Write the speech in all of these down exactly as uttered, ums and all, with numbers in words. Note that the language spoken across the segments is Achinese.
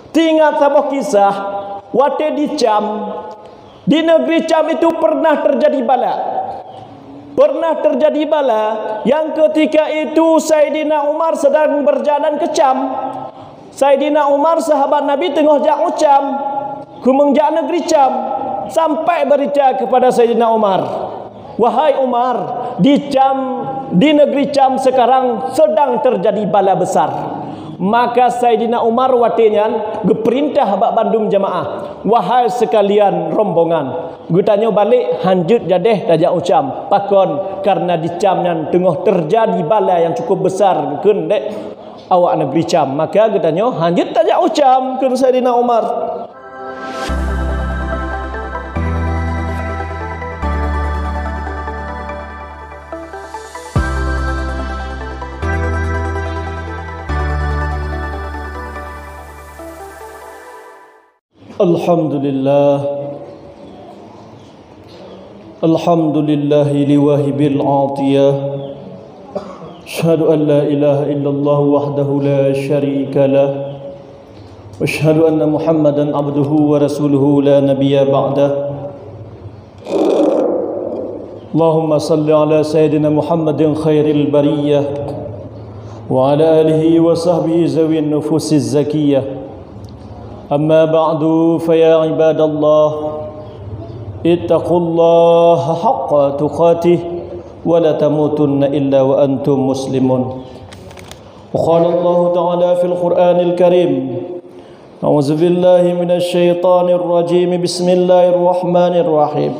Teuingat saboh kisah, watée di Syam, di negeri Syam itu pernah terjadi bala. Pernah terjadi bala yang ketika itu Saidina Umar sedang berjalan ke Syam. Saidina Umar, sahabat Nabi, teungoh jak u Syam, keumeung jak negeri Syam, sampai berita kepada Saidina Umar, "Wahai Umar, di Syam, di negeri Syam sekarang sedang terjadi bala besar." Maka Saidina Umar watée nyan geupeurintah bak bandum jamaah, "Wahai sekalian rombongan, geutanyoe balek hanjeuet jadeh tajak u Syam. Pakon? Karena di Syam nyan teungoh terjadi bala yang cukup besar," kheun dek awak negeri Syam. "Maka geutanyoe hanjeuet tajak u Syam," kheun Saidina Umar. الحمد لله. الحمد لله لواهب العطية. أشهد أن لا إله إلا الله وحده لا شريك له. وأشهد أن محمدا عبده ورسوله لا نبي بعده. اللهم صل على سيدنا محمد خير البرية وعلى آله وصحبه ذوي النفوس الزكية. أما بعد، فيا عباد الله، اتقوا الله حق تقاته ولا تموتن إلا وأنتم مسلمون. وقال الله تعالى في القرآن الكريم: أعوذ بالله من الشيطان الرجيم. بسم الله الرحمن الرحيم.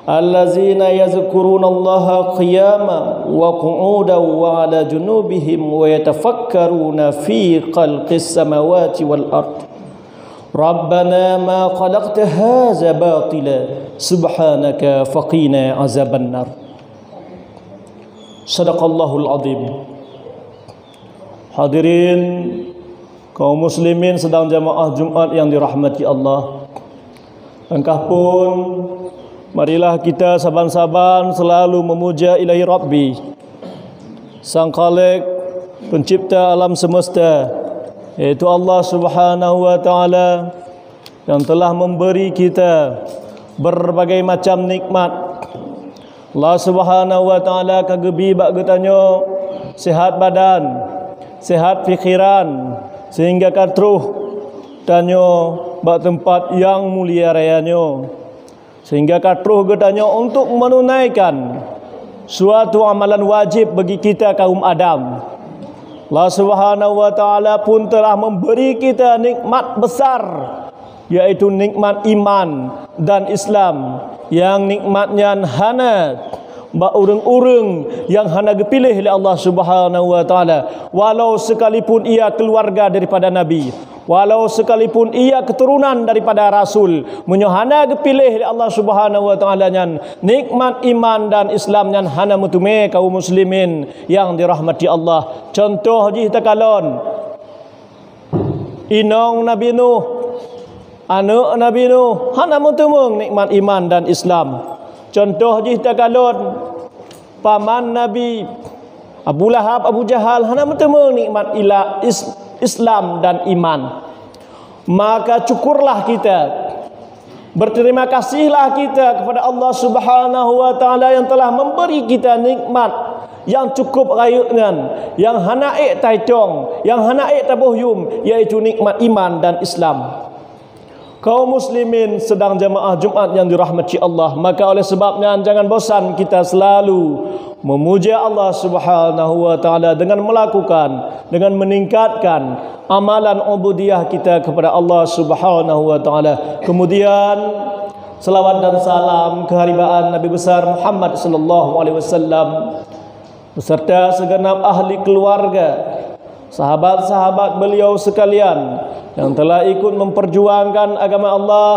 الذين يذكرون الله قياما وقعودا وعلى جنوبهم ويتفكرون في خلق السماوات والأرض. ربنا ما خلقت هذا باطلا. سبحانك فقنا عذاب النار. صدق الله العظيم. Hadirin kaum muslimin sidang jamaah Jumat yang dirahmati Allah. Langkah pun, marilah kita saban-saban selalu memuja Ilahi Rabbi, Sang Khalik, Pencipta alam semesta, yaitu Allah Subhanahu wa Ta'ala, yang telah memberi kita berbagai macam nikmat. Allah Subhanahu wa Ta'ala ka geubi bak geutanyoe sihat badan, sihat pikeran, sehingga ka troh tanyoe bak teumpat nyang mulia raya nyoe, sehingga ka troh geutanyoe untuk menunaikan suatu amalan wajib bagi kita kaum Adam. Allah Subhanahu wa Ta'ala pun telah memberi kita nikmat besar, yaitu nikmat iman dan Islam, nyang nikmat nyan hana bak ureuëng-ureuëng nyang hana geupiléh lé Allah Subhanahu wa Ta'ala, walau sekalipun ia keluarga daripada nabi, walau sekalipun ia keturunan daripada rasul, meunyoe hana geupiléh lé Allah Subhanahu wa Ta'ala nyan, nikmat iman dan Islam nyan hana meuteumé kaum muslimin yang dirahmati Allah. Contoh jih takalon, inong Nabi Nuh, aneuëk Nabi Nuh, hana meuteumeung nikmat iman dan Islam. Contoh jih takalon, paman Nabi, Abu Lahab, Abu Jahal, hana meuteumeung nikmat ila-, is-, Islam dan iman. Maka syukurlah kita, berterima kasihlah kita kepada Allah Subhanahu wa Ta'ala yang telah memberi kita nikmat yang cukup rayeuk nyan, yang hana ék taitong, yang hana ék taboh yum, yaitu nikmat iman dan Islam. Kaum muslimin sidang jamaah Jumat yang dirahmati Allah, maka oleh sebab nyan jangan bosan kita selalu memuja Allah Subhanahu wa Ta'ala dengan melakukan, dengan meningkatkan amalan ubudiyah kita kepada Allah Subhanahu wa Ta'ala. Kemudian, selawat dan salam keharibaan Nabi besar Muhammad sallallahu alaihi wasallam beserta segenap ahli keluarga, sahabat-sahabat beliau sekalian yang telah ikut memperjuangkan agama Allah,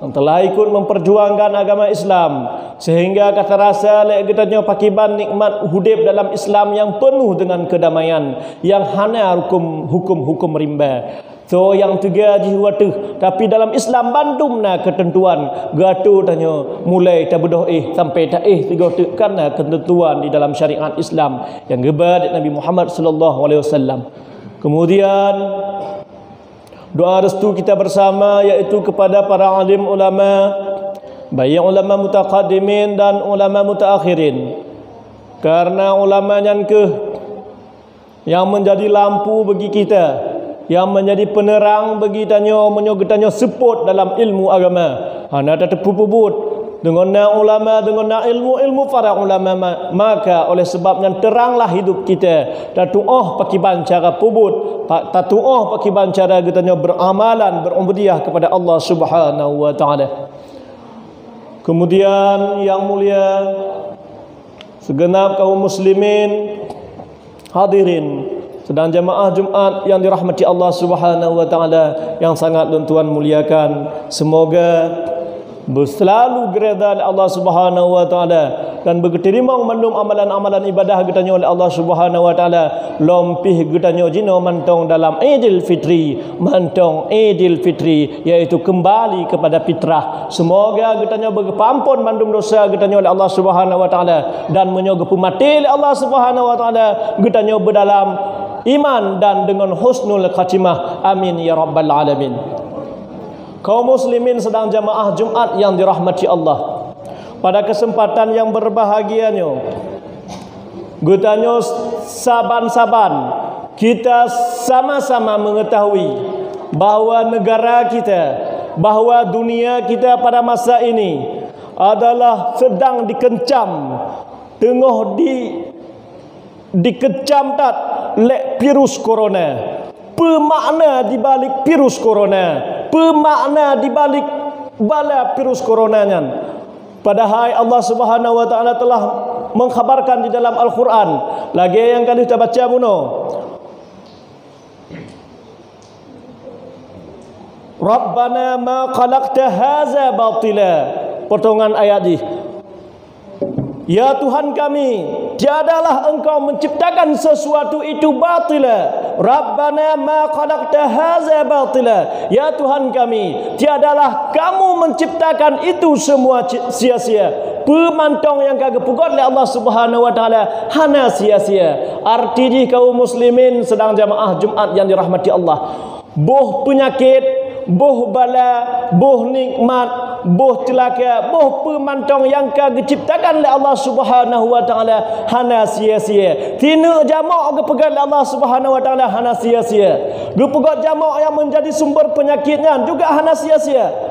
yang telah ikut memperjuangkan agama Islam, sehingga ka tarasa lé geutanyoe pakiban nikmat udeb dalam Islam yang penuh dengan kedamaian, yang hana hukum, hukum-hukum rimba. Soe nyang teuga jih u ateueh, tapi dalam Islam bandum na keuteuntuan geuatô tanyoe, mulai tabeudôh éh sampai taéh sigoe teuk, kana keuteuntuan di dalam syariat Islam nyang geuba lé Nabi Muhammad sallallahu alaihi wasallam. Kemudian, Doa restu kita bersama, yaitu kepada para alim ulama, baik ulama mutaqaddimin dan ulama mutaakhirin. Karena ulama nyan keuh yang menjadi lampu bagi kita, yang menjadi penerang bagi tanyoe meunyoe geutanyoe seupôt dalam ilmu agama. Hana tateupeue peubuet deungon na ulama, deungon na ilmu-ilmu para ulama, ma-, maka oleh sebab nyan teranglah hidup kita. Tatuoh pakiban cara peubuet, pa-, tatuoh pakiban cara geutanyoe beramalan, berubudiyah kepada Allah Subhanahu wa Taala. Kemudian, yang mulia, segenap kaum muslimin, hadirin, sedang jamaah Jumat yang dirahmati Allah Subhanahu wa Taala, yang sangat lôn tuan muliakan. Semoga beuselalu geuridha lé Allah Subhanahu wa Taala dan beugeuteurimong mandum amalan-amalan ibadah geutanyoe lé Allah Subhanahu wa Taala. Lom pih geutanyoe jinoe mantong dalam Idul Fitri, mantong Idul Fitri, yaitu kembali kepada fitrah. Semoga geutanyoe beugeupampon mandum dosa geutanyoe lé Allah Subhanahu wa Taala, dan meunyoe geupeumaté lé Allah Subhanahu wa Taala, geutanyoe beudalam iman dan deungon husnul khatimah. Amin ya rabbal alamin. Kaum muslimin sedang jamaah Jumat yang dirahmati Allah. Pada kesempatan yang berbahagia nyoe, geutanyoe saban-saban kita sama-sama mengetahui bahwa negara kita, bahwa dunia kita pada masa ini adalah sedang dikencam, teungoh di dikecam that lé virus corona. Peue makna di balik virus corona? Peue makna di balik bala virus corona nyan? Padahai Allah Subhanahu wa Taala telah mengkhabarkan di dalam Al-Quran, lagée nyang ka lheueh tabaca bunoe, "Rabbana ma khalaqta haza batila." Potongan ayat jih, "Ya Tuhan kami, tiadalah Engkau menciptakan sesuatu itu batila. Rabbana ma khalaqta haza batila." Ya Tuhan kami, tiadalah Kamu menciptakan itu semua ci-, sia-sia. Peue mantong nyang ka geupeugét lé Allah Subhanahu wa Taala hana sia-sia. Arti jih, kaum muslimin sedang jamaah Jumat yang dirahmati Allah, boh peunyakét, boh bala, boh nikmat, boh ceulaka, boh peue mantong nyang ka geuciptakan lé Allah Subhanahu wa Taala hana sia-sia. Tineuk jamok geupeugét lé Allah Subhanahu wa Taala hana sia-sia. Geupeugét jamok nyang menjadi sumber peunyakét nyan juga hana sia-sia.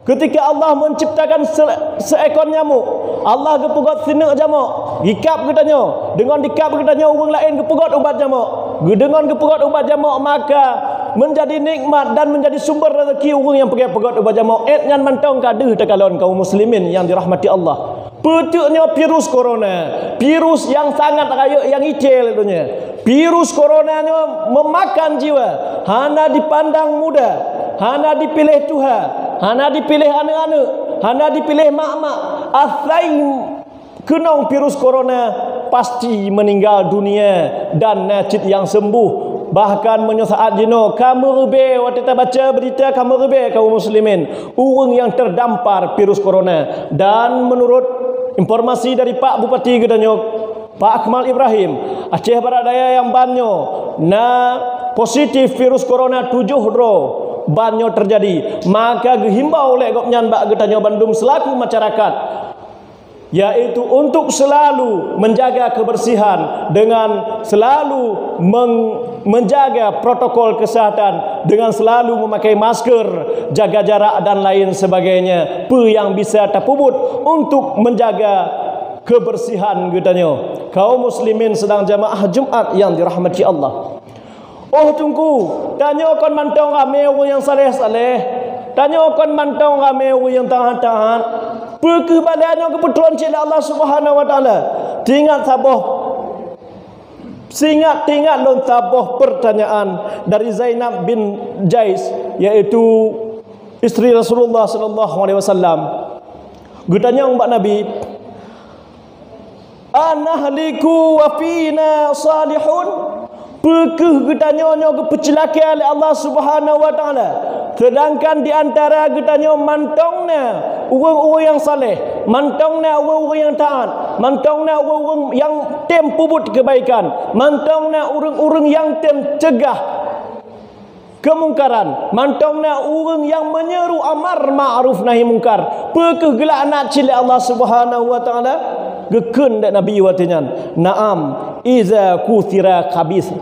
Ketika Allah menciptakan se-, seekor nyamuk, Allah geupeugét sineuk jamok, jikab geutanyoe. Deungon dikab geutanyoe, ureuëng laén geupeugét ubat jamok. Geudeungon geupeugét ubat jamok, maka menjadi nikmat dan menjadi sumber rezeki ureuëng nyang peugét-peugét ubat jamok. Ét nyan mantong ka deuh takalon, kaum muslimin yang dirahmati Allah. Peuteuk nyoe virus corona, virus nyang sangat rayeuk, nyang ice lé donya. Virus corona nyoe memakan jiwa, hana dipandang muda, hana dipiléh tuha, hana dipiléh aneuëk-aneuëk, hana dipiléh mak-mak. Asai keunong virus corona pasti meuninggai dunia dan na cit nyang sembuh. Bahkan meunyoe saat jinoe ka meureubée, watée tabaca beurita ka meureubée kaum muslimin, ureuëng nyang terdampar virus corona. Dan menurut informasi dari Pak Bupati geutanyoe, Pak Akmal Ibrahim, Aceh Barat Daya nyang ban nyoe na positif virus corona tujoh droe ban nyoe teujadi, maka geuhimbau lé gobnyan bak geutanyoe bandum selaku masyarakat, yaitu untuk selalu menjaga kebersihan dengan selalu meng-, menjaga protokol kesehatan dengan selalu memakai masker, jaga jarak dan lain sebagainya. Peue nyang bisa tapeubuet untuk menjaga kebersihan geutanyoe, kaum muslimin sedang jamaah Jumat yang dirahmati Allah. Oh Teungku, tanyoe kon mantong ramé ureuëng nyang saleh-saleh, tanyoe kon mantong ramé ureuëng nyang taat-taat. Peu kheueh bala nyoe geupeutron cit lé Allah Subhanahu wa Taala? Teuingat saboh, teuingat, teuingat lôn saboh pertanyaan dari Zainab bin Jais, yaitu istri Rasulullah sallallahu alaihi wasallam. Geutanyong bak Nabi, "Anahliku wa fina salihun?" Peu kheueh geutanyoe nyoe geupeuceulaka lé Allah Subhanahu wa Taala, seudangkan di antara geutanyoe mantong na ureuëng-ureuëng nyang saleh, mantong na ureuëng-ureuëng nyang taat, mantong na ureuëng-ureuëng nyang tem peubuet keubaikan, mantong na ureuëng-ureuëng nyang tem ceugah keumungkaran, mantong na ureuëng nyang meunyeru amar ma'ruf nahi mungkar, peu kheueh geulaknat cit lé Allah Subhanahu wa Taala? Geukheun lé Nabi watée nyan, "Na'am, iza kutsira khabith."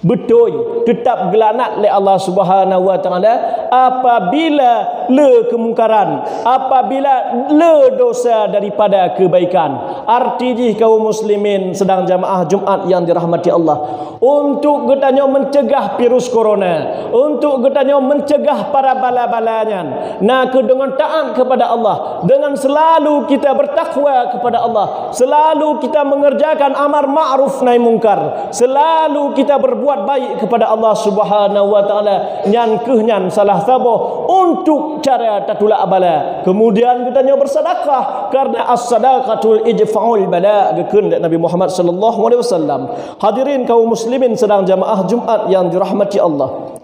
Beutôi, teutab geulaknat lé Allah Subhanahu wa Taala apabila le keumungkaran, apabila le dosa daripada keubaikan. Arti jih, kaum muslimin sidang jamaah Jumat nyang dirahmati Allah, untuk geutanyoe meuncegah virus corona, untuk geutanyoe meuncegah para bala-bala nyan, na kheueh deungon taát kepada Allah, dengan selalu kita bertakwa kepada Allah, selalu kita mengerjakan amar ma'ruf nahi mungkar, selalu kita berbuat baik kepada Allah Subhanahu wa Taala. Nyan kheueh nyan salah saboh untuk cara tatulak bala. Kemudian geutanyoe bersedekah, karena as-sadaqatul idfa'ul bala, geukheun lé Nabi Muhammad sallallahu alaihi wasallam. Hadirin kaum muslimin sidang jamaah Jumat nyang dirahmati Allah,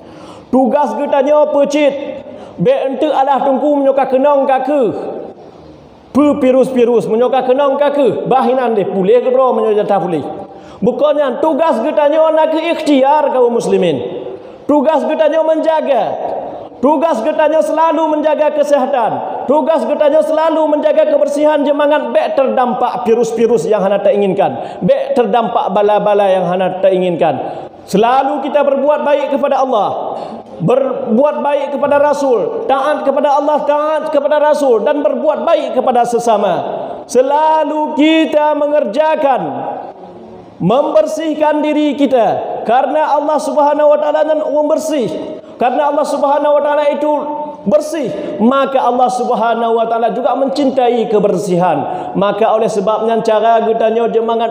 tugas geutanyoe peu cit? Bék eunteuk alah teungku meunyoe ka keunong ka kheueh. Peu virus-virus, meunyoe ka keunong ka kheueh, bah inan deh, puléh keudroe meunyoe jatah puléh. Bukon nyan, tugas geutanyoe na kheueh ikhtiar kaum muslimin. Tugas geutanyoe menjaga. Tugas geutanyoe selalu menjaga kesehatan. Tugas geutanyoe selalu menjaga kebersihan, jeumangat bék terdampak virus-virus nyang hana tainginkan, bék terdampak bala-bala nyang hana tainginkan. Selalu kita berbuat baik kepada Allah, berbuat baik kepada Rasul, taat kepada Allah, taat kepada Rasul, dan berbuat baik kepada sesama. Selalu kita mengerjakan, membersihkan diri kita, karena Allah Subhanahu wa Taala nyan ureuëng bersih. Karena Allah Subhanahu wa Taala itu bersih, maka Allah Subhanahu wa Taala juga mencintai kebersihan. Maka oleh sebab nyan, cara geutanyoe jeumangat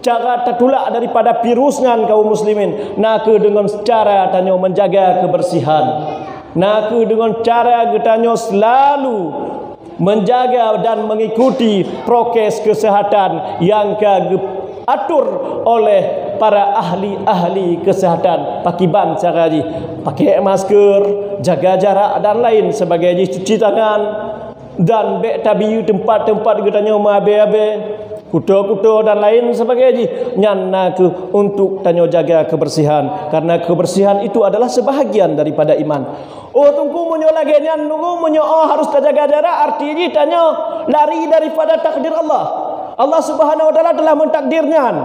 cara tatulak daripada virus nyan, kaum muslimin, na kheueh deungon cara tanyoe menjaga kebersihan. Na kheueh deungon cara geutanyoe selalu menjaga dan mengikuti prokes kesehatan nyang ka geuatur oleh para ahli-ahli kesehatan. Pakiban cara jih? Pakai masker, jaga jarak dan lain sebagainya, cuci tangan. Dan bék tabiyeu teumpat-teumpat geutanyoe meuabée-abée, kuto-kuto dan lain sebagainya jih. Nyan na kheueh untuk tanyoe jaga kebersihan, karena kebersihan itu adalah sebahagian daripada iman. Oh teungku, meunyoe lagée nyan, teungku, meunyoe oh harus tajaga jarak, arti jih tanyoe lari daripada takdir Allah. Allah Subhanahu wa Taala telah mentakdir nyan.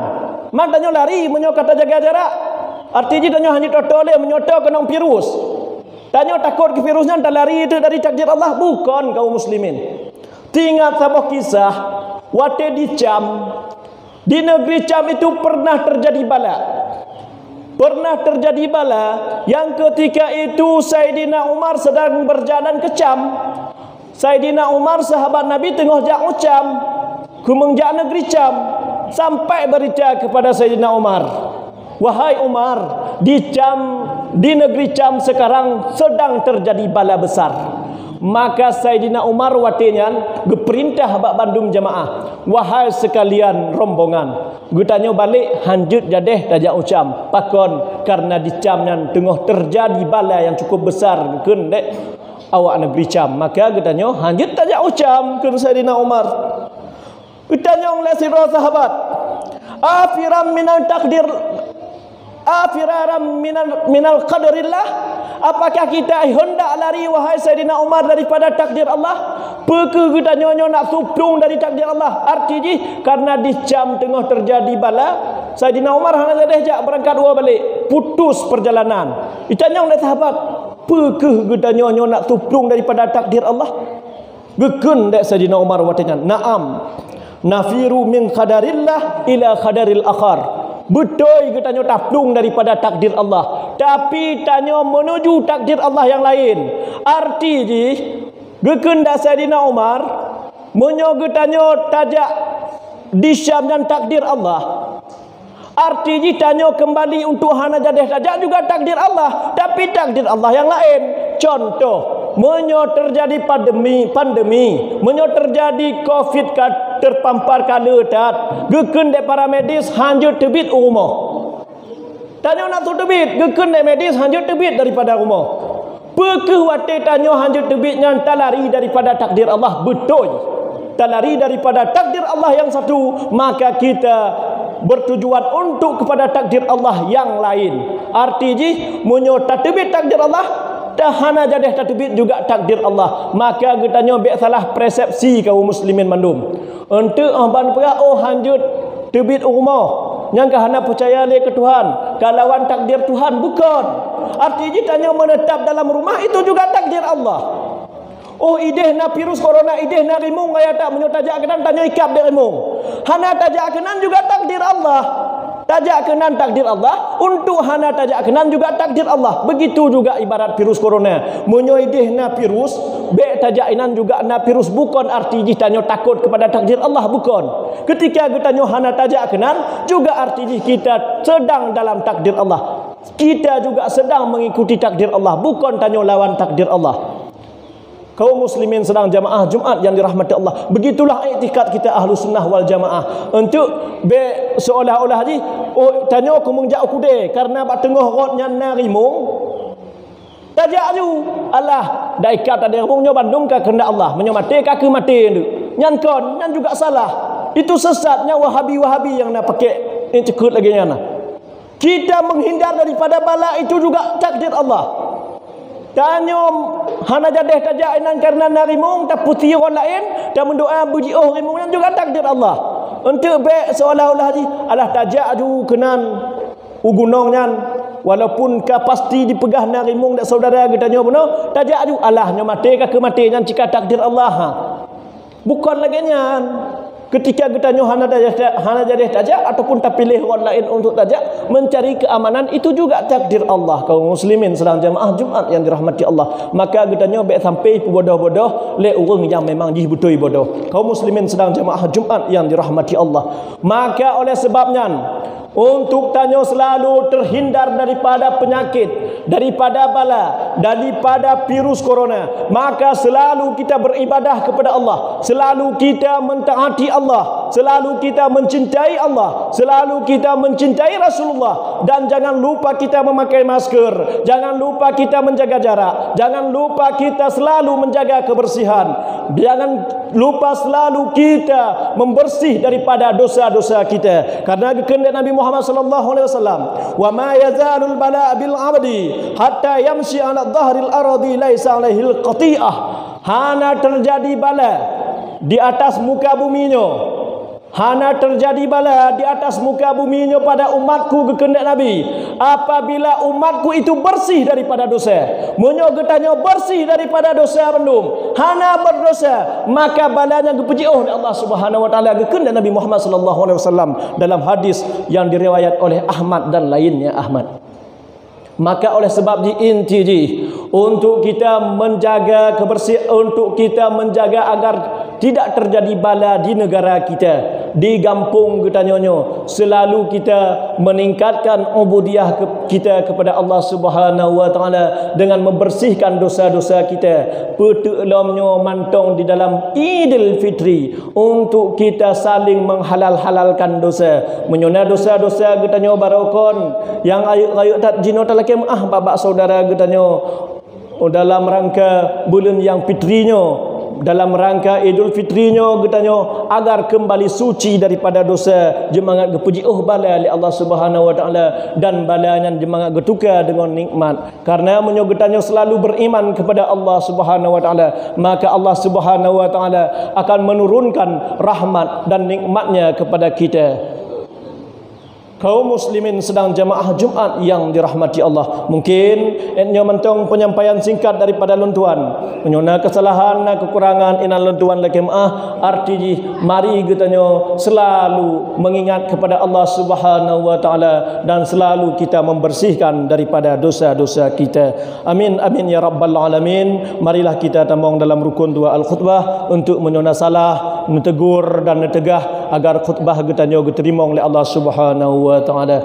Man tanyoe lari meunyoe ka tajaga jarak, arti jih tanyoe hana toto lé meunyoe toe keunong virus. Tanyoe takot keu virus nyan, talari teuk dari takdir Allah? Bukon, kaum muslimin. Teuingat saboh kisah, watée di Syam, di negeri Syam itu pernah terjadi bala. Pernah terjadi bala yang ketika itu Saidina Umar sedang berjalan ke Syam. Saidina Umar, sahabat Nabi, teungoh jak u Syam, keumeung jak negeri Syam, sampai berita kepada Saidina Umar, "Wahai Umar, di Syam, di negeri Syam sekarang sedang terjadi bala besar." Maka Saidina Umar watée nyan geupeurintah bak bandum jamaah, "Wahai sekalian rombongan, geutanyoe balek hanjeuet jadeh tajak u Syam. Pakon? Karena di Syam nyan teungoh terjadi bala yang cukup besar," kheun dek awak negeri Syam. Maka geutanyoe hanjeuet tajak u Syam, kheun Saidina Umar. Geutanyong lé sidroe sahabat, "Afiran minal takdir, afiraran minal, minal qadarillah?" Apakah kita hendak lari, wahai Saidina Umar, daripada takdir Allah? Peu kheueh geutanyoe nyoe nak suplueng dari takdir Allah? Arti jih, karena di Syam teungoh terjadi bala, Saidina Umar hana jadeh jak beurangkat woe balek, putus perjalanan. Itanyong lé sahabat, "Peu kheueh geutanyoe nyoe nak suplueng daripada takdir Allah?" Geukheun dek Saidina Umar watée nyan, "Na'am, nafiru min qadarillah ila qadaril akhar." Beutôi geutanyoe taplueng daripada takdir Allah, tapi tanyoe meunuju takdir Allah nyang laén. Arti jih, geukheun dek Saidina Umar, meunyoe geutanyoe tajak di Syam nyan takdir Allah, arti jih tanyoe keumbali untuk hana jadeh tajak juga takdir Allah, tapi takdir Allah nyang laén. Contoh, meunyoe terjadi pandemi, pandemi, meunyoe terjadi covid ka terpampar ka le that, geukheun dek para medis hanjeuet teubiet u rumoh. Tanyoe nak teubiet, geukheun dek medis hanjeuet teubiet daripada rumoh. Peu kheueh watée tanyoe hanjeuet teubiet nyan talari daripada takdir Allah? Beutôi. Talari daripada takdir Allah nyang satu, maka kita bertujuan untuk kepada takdir Allah yang lain. Arti jih, meunyoe tateubiet takdir Allah, ta hana jadeh tateubiet juga takdir Allah. Maka geutanyoe bèk salah persepsi kaum muslimin mandum. Eunteuk, oh, ban peugah, oh, hanjeuet teubiet u rumoh, nyan ka hana peucaya lé keu Tuhan, ka lawan takdir Tuhan. Bukon. Arti jih tanyoe meunetap dalam rumah itu juga takdir Allah. Oh, ideh na virus corona, ideh na rimueng, gaya that meunyoe tajak keunan tanyoe ikab bèk rimueng. Hana tajak keunan juga takdir Allah. Tajak keunan takdir Allah, untuk hana tajak keunan juga takdir Allah. Begitu juga ibarat virus corona. Meunyoe ideh na virus, bèk tajak inan juga na virus. Bukon arti jih tanyoe takot kepada takdir Allah, bukon. Ketika geutanyoe hana tajak keunan, juga arti jih kita sedang dalam takdir Allah. Kita juga sedang mengikuti takdir Allah, bukon tanyoe lawan takdir Allah. Kaum muslimin sidang jamaah Jumat yang dirahmati Allah, begitulah iktikad kita Ahlussunnah wal Jamaah. Eunteuk bèk seolah-olah jih, oh, tanyoe keumeung jak u keudè karena bak teungoh rot nyan na rimueng, tajak aju. Alah, dak ikab tadi rimueng, nyoe bandum ka keuheundak Allah. Meunyoe maté ka keuh maté eunteuk. Nyan kon, nyan juga salah. Itu sesat, nyan Wahabi-Wahabi nyang na pakèk iktikad lagèe nyan na. Kita menghindar daripada bala, itu juga takdir Allah. Tanyoe hana jadeh tajak inan karena na rimueng, tapeusi rot laén, tameudoa beujiôh rimueng, nyan juga takdir Allah. Eunteuk bèk seolah-olah jih, alah, tajak aju keunan u gunong nyan, walaupun ka pasti dipeugah na rimueng, dak syedara geutanyoe bunoe, tajak aju, alah, nyoe maté ka keuh maté, nyan cit ka takdir Allah. Ha. Bukon lagèe nyan. Ketika geutanyoe hana tajak, hana jadeh tajak ataupun tapiléh rot laén untuk tajak, mencari keamanan, itu juga takdir Allah. Kaum muslimin sidang jamaah Jumat yang dirahmati Allah, maka geutanyoe bèk sampai peubodoh-bodoh lé ureueng nyang memang jih beutôi bodoh. Kaum muslimin sidang jamaah Jumat yang dirahmati Allah, maka oleh sebab nyan, untuk tanyoe selalu terhindar daripada penyakit, daripada bala, daripada virus corona, maka selalu kita beribadah kepada Allah, selalu kita mentaati Allah, selalu kita mencintai Allah, selalu kita mencintai Rasulullah, dan jangan lupa kita memakai masker, jangan lupa kita menjaga jarak, jangan lupa kita selalu menjaga kebersihan, jangan lupa selalu kita membersih daripada dosa-dosa kita. Karena geukheun lé Nabi Muhammad sallallahu alaihi wasallam, "Wa ma yazalul bala bil abdi hatta yamshi ala dhahril ardi laisa alaihil qati'ah." Hana terjadi bala di atas muka bumi nyoe. Hana terjadi bala di atas muka bumi nyoe pada umatku, geukheun lé Nabi, apabila umatku itu bersih daripada dosa. Meunyoe geutanyoe bersih daripada dosa bandum, hana berdosa, maka bala nyan geupeujiôh lé Allah Subhanahu wa Taala, geukheun lé Nabi Muhammad sallallahu alaihi wasallam dalam hadis yang diriwayat oleh Ahmad dan lainnya Ahmad. Maka oleh sebab jih, inti jih, untuk kita menjaga kebersihan, untuk kita menjaga agar tidak terjadi bala di negara kita, di gampông geutanyoe nyoe, selalu kita meningkatkan ubudiyah ke-, kita kepada Allah Subhanahu wa Taala dengan membersihkan dosa-dosa kita. Peuteuk lom nyoe mantong di dalam Idul Fitri, untuk kita saling menghalal-halalkan dosa. Meunyoe na dosa-dosa geutanyoe baroe kon nyang rayeuk-rayeuk that jinoe talakèe meu'ah bak-bak syedara geutanyoe dalam rangka buleuen nyang fitri nyoe, dalam rangka Idul Fitri nyoe geutanyoe, agar keumbali suci daripada dosa, jeumangat geupeujiôh bala lé Allah Subhanahu wa Taala, dan bala nyan jeumangat geutuka deungon nikmat. Karena meunyoe geutanyoe selalu beriman kepada Allah Subhanahu wa Taala, maka Allah Subhanahu wa Taala akan menurunkan rahmat dan nikmat-Nya kepada kita. Kaum muslimin sidang jamaah Jumat yang dirahmati Allah, mungkin nyoe mantong penyampaian singkat daripada lôn tuan. Meunyoe na kesalahan, na kekurangan, inan lôn tuan lakèe meu'ah. Arti jih, mari geutanyoe selalu mengingat kepada Allah Subhanahu wa Taala dan selalu kita membersihkan daripada dosa-dosa kita. Amin, amin ya rabbal alamin. Marilah kita tamong dalam rukun dua al-khutbah, untuk meunyoe na salah, neutegur dan neuteugah, agar khutbah geutanyoe geuteurimong lé Allah Subhanahu wa Taala.